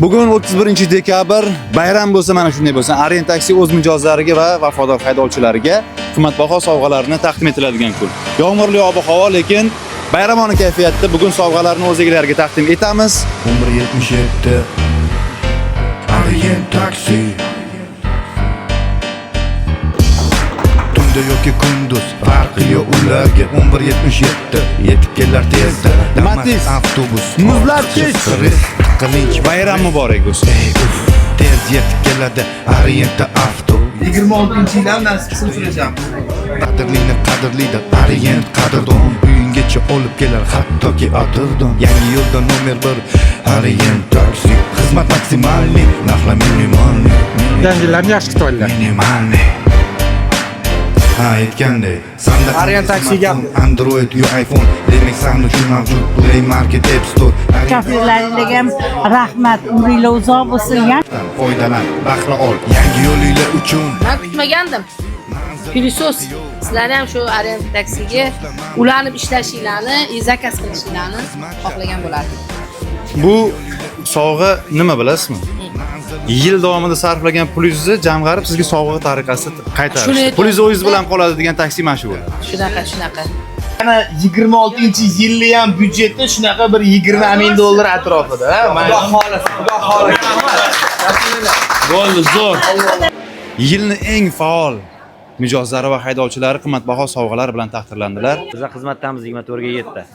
Bugun 31 dekabr, bayram bo'lsa mana shunday bo'lsin. Orient Taxi o'z mijozlariga va vafodor haydovchilariga qimmatbaho sovg'alarni taqdim etiladigan kun. Yomg'irli ob-havo, lekin bayramona kayfiyatda bugun sovg'alarni o'z egalariga taqdim etamiz. 11.77 Orient Taxi. Tunda yoki kunduz farqi yo'q ularga. 11.77 yetib kelar tezda. Damas, Matiz, avtobus, muzlatgich. Stress, tiqilinch. Bayram muborak bo'lsin. Ey uf, tez yetib keladi Orientda avto. 26 yil ham nasib qilsa uchrashamiz. Qadrlini qadrlaydi Orient qadrdon. Uyinggacha olib kelar hattoki atirdan. Yangi yo'lda nomer 1 Orient Taxi. Xizmat maksimalniy, narxlar minimalniy. Yangilarni yaxshi kutib olinglar. Minimalniy. Ha, aytganday, sanda Orient Taxiga. Android yo iPhone, demak san uchun mavjud Play Market, App Store. Shofyorlarga ham rahmat, umringlar uzoq bo'lsin. Orientdan foydalan, bahra ol yangi yo'linglar uchun. Man kutmagandim. Pilisos, sizlarni ham shu Orient taksiga ulanib ishlashinglarni, zakaz qilishinglarni xohlagan bo'lardim. Bu sovg'a nima bilasizmi? Yil davomida sarflagan pulingizni jamg'arib sizga sovg'a tariqasida Shuni qaytarish. aytyapman. Pulingiz o'zingiz bilan qoladi degan taksi mana shu bo'ladi. Shunaqa, shunaqa. Yana 26 yilli ham byudjeti shunaqa bir 20 ming dollar atrofida. Ha? Xudo xohlasa, xudo xohlasa. Bo'ldi, zo'r. Yilni eng faol mijozlari va haydovchilari qimmatbaho sovg'alar bilan taqdirlandilar. Biz xizmatdamiz 24 ga 7.